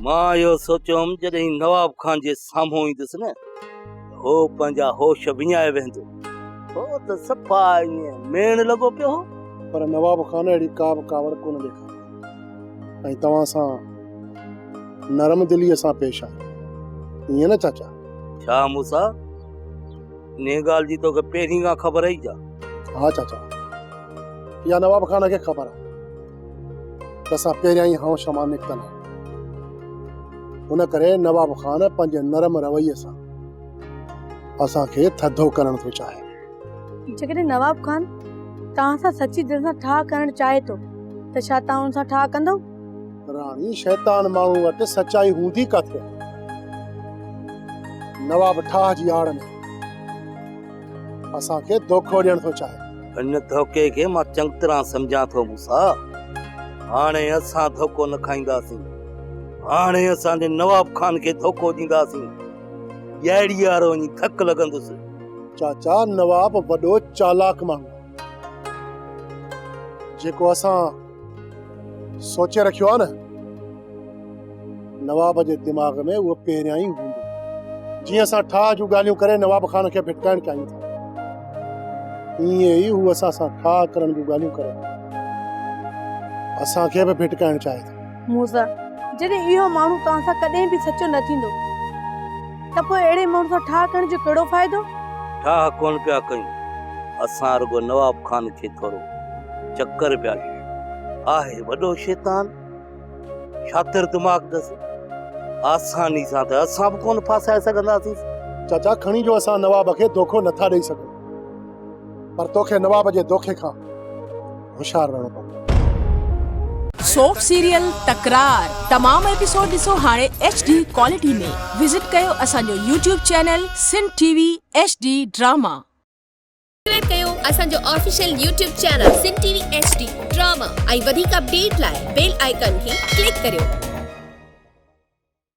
مان اهو سوچيو هوم جڏهن نواب خان جي سامهون ايندس نه ته هو پنهنجا هوش وڃائي ويهندو. هو ته صفا ائين ميڻ لڳو پيو هو. پر نواب خان اهڙي ڪا به ڪاوڙ ڪونه ڏيکاري ۽ توهان سان نرم دليء سان پيش آيو. ائين نه چاچا؟ ڇا موسيٰ، انهيء ڳالهه جي توکي پهرين کان خبر هئي ڇا؟ ها چاچا، اها نواب خان کي خبر آهي. ته اسان پهريان ئي هونش مان نڪتل آهيون. ان ڪري نواب خان پنهنجي نرم رويي سان اسان کي ٿڌو ڪرڻ ٿو چاهي. جيڪڏهن نواب خان توهان سان سچي دل سان ٺاهه ڪرڻ چاهي ٿو ته ڇا توهان ان سان ٺاهه ڪندؤ؟ راڻي، شيطان ماڻهو وٽ سچائي هوندي ڪاٿي آهي؟ نواب ٺاهه جي آڙ ۾ اسان کي دوکو ڏيڻ ٿو چاهي. ان ڌوڪي کي مان چڱطرح سمجهان ٿو موسيٰ. هاڻي اسان ڌوڪو نه کائينداسين. هاڻي اسان جي نواب خان کي ڌوڪو ڏينداسين. ڄائڙي وارو وڃي ڌڪ لڳندس. چاچا نواب وڏو چالاڪ ماڻهو آهي. جيڪو اسان سوچي رکيو آهي نه. نواب جي دماغ ۾ اهو پهريان ئي هوندو. جيئن اسان ٺاهه جون ڳالهيون ڪري نواب خان کي ڀٽڪائڻ چاهيون ٿا، ايئن ئي هو اسان سان ٺاهه ڪرڻ جون ڳالهيون ڪري اسان کي به ڀٽڪائڻ چاهي ٿو. موسيٰ، جڏهن اهو ماڻهو توهان سان ڪڏهن به سچو نه ٿيندو ته پوء اهڙي ماڻهو سان ٺاهه ڪرڻ جو ڪهڙو فائدو؟ ٺاهه ڪونه پيا ڪيون، اسان رڳو نواب خان کي ٿورو چڪر پيا ڏيون. آهي وڏو شيطان. شاطر دماغ اٿس، آساني سان ته اسان به ڪونه ڦاسائي سگهنداسين. چاچا کڻي جو اسان نواب کي دوکو نٿا ڏئي سگهون، پر توکي نواب جي دوکي کان هوشيار رهڻو پوندو. سوپ سيريل تڪرار تمام ايپيسوڊ ڏسو هاڻي ايڇ ڊي ڪوالٽي ۾ وزٽ ڪيو اسان جو YouTube channel Sindh T V H D drama. Subscribe ڪيو اسان جو official YouTube channel Sindh T V H D drama ۽ وڌيڪ اپڊيٽ لاء بيل آئيڪان کي ڪلڪ ڪريو.